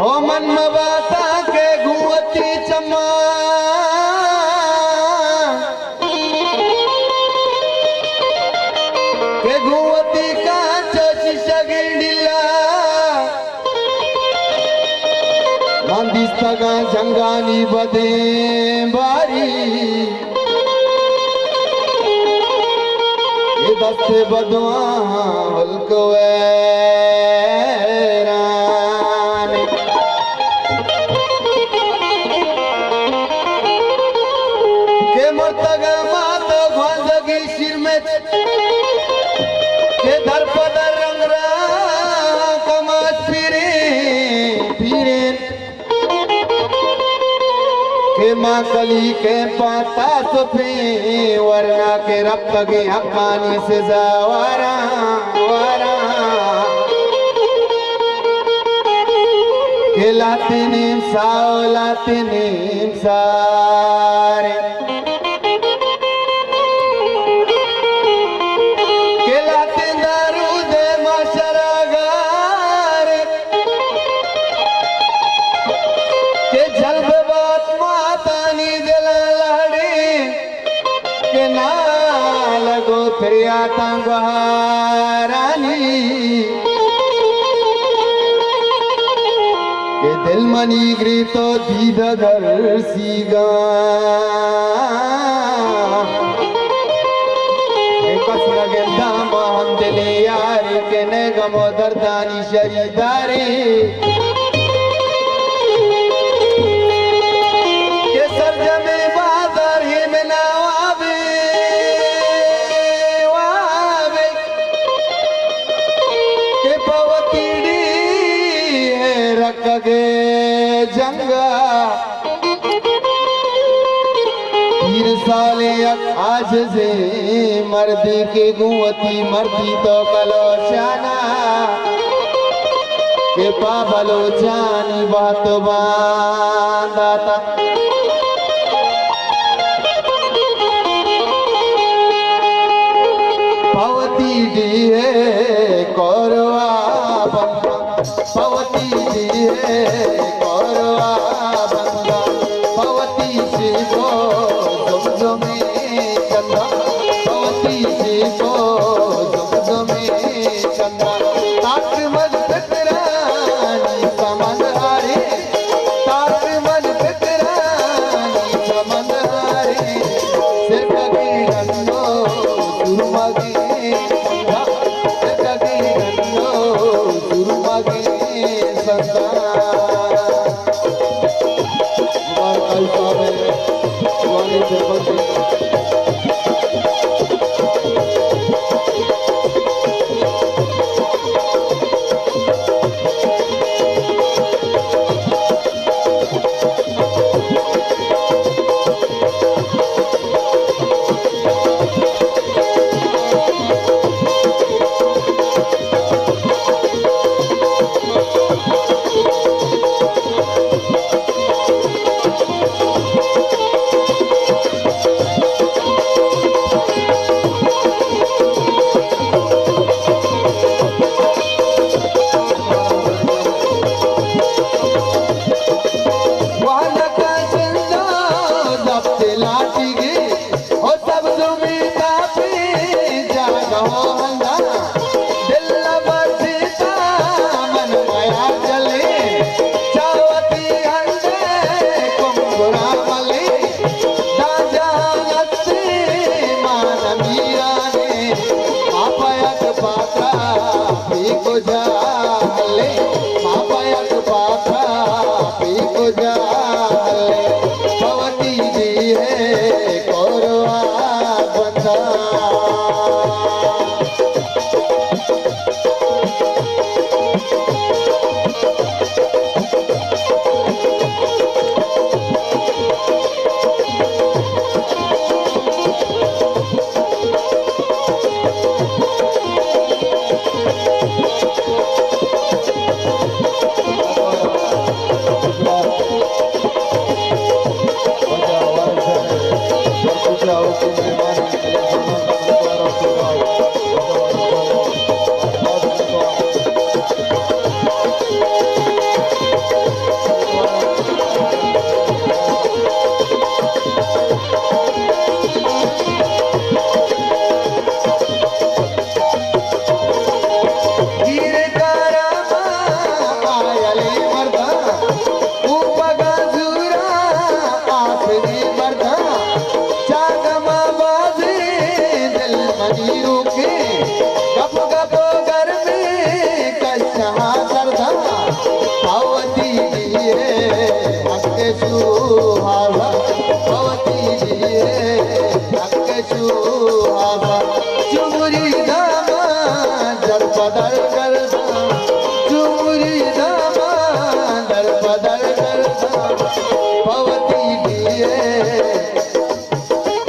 او من مباتاں کہ گوں وتی چماں، کہ گوں وتی کانچ ءُ شیشگیں ڈلا، من دیستگاں جنگانی بدیں باری۔ اے دست بدواں ہلک ویران، کہ مرتگاں مات ءُ گوانزگی شیرمچ، کہ در پہ در رنگ راہ کماش پیریں پیریں، کہ ماں کلیکیں پہ تاسپیں ورنا، کہ رپتگیں حقانی سزا واراں، واراں۔ کہ لہتیں نیم ساہ ءُ لہتیں نیم سارے، کہ لہتیں دہ روزے محشر ءَ گارے، کہ جلب بات ماتانی دلاں لہڑیں، کہ نالگ ءُ پریاتاں گوہارانی، کہ دل منی گریت ءُ دیدگ ارسیگاں۔ اے کس نہ گنداں ما ہم دلیں یارے، کہ نئے غم ءُ دردانی شریدارے، کہ سرجمیں بازار ہمنا وابے، وابے، کہ پہ وتی ڈیھ ءِ رکگ ءِ جنگ ءَ، پیر سالیں یک عاجزیں مردے، کہ گوں وتی مردی توک ءَ لوشان ءَ، کہ پہ بلوچانی بہت ءُ باندات ءَ، پہ وتی ڈیھ ءِ کوروا بنداں، پہ وتی ڈیھ ءِ کوروا بنداں، پہ وتی شیپ ءُ زمزمیں کنداں، پہ وتی شیپ ءُ زمزمیں کنداں۔ تاک من پترانی سمندرے، تاک من پترانی سمندرے، سرکگیں ڈنو سرمگیں سنگا، سرکگیں ڈنو سرمگیں سنگا۔ مبارک علی صاحب ءِ جوانیں سرپد۔ شوہازا، پوتی دیئے حق شوہازا، چمری دامان در پدر کرداں، چمری دامان در پدر کرداں، پوتی دیئے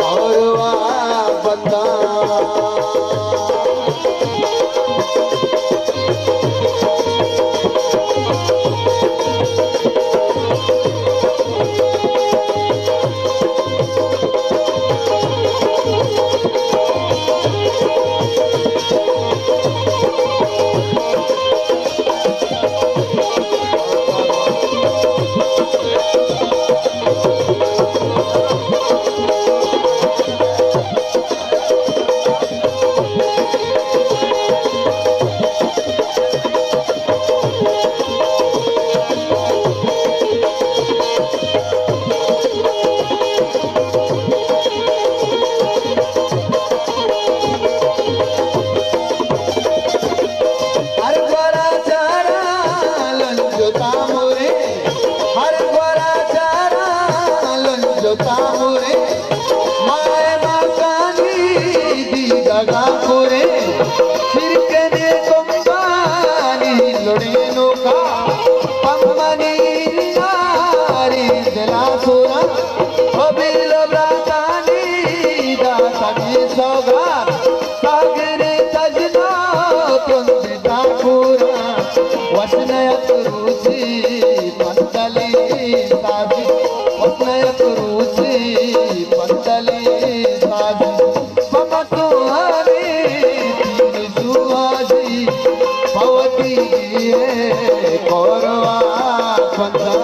اور وا بنداں۔ ہر گورا چاراں لنج و تامرے، ہر گورا چاراں لنج و تامرے، ماہ ماکانی دیدگاں پورے، شرکنے تمبانی لڑینوکا، پمنی ناری دلا سورا، و بیل و براتانی داتگی سوگا، ساگرے تجنا تند داکوراں، وشنیت روچی پندلی سازی، وشنیت روچی پندلی سازی، پمتو ہری تیر جوازی، پوتی دیئے کوروا پنداں۔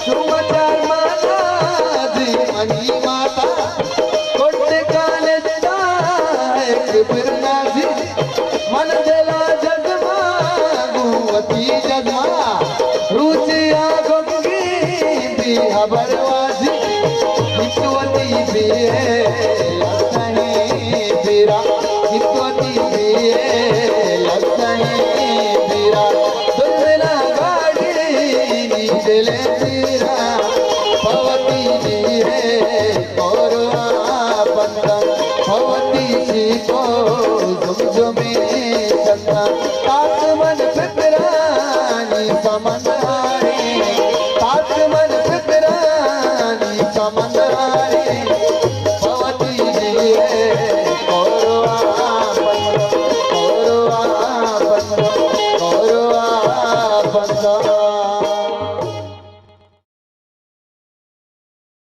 شما چار ماتا جی منی ماتا، کٹ کانتا ایک برنازی، من دلا جزما گوں وتی جزما، روچے آ گنگی بی ہبر وازی، ہچ وتی بی لسہیں بیرا، ہچ وتی بی لسہیں بیرا، دلبلا گاڑی نی دل بیرا، پوتی بی کوروا بنداں، پوتی چیکو زمزمے چنداں، تاک من فکرانی سمندرے، تاک من فکرانی سمندرے، پوتی دیئے کوروا بنداں، کوروا بنداں، کوروا بنداں۔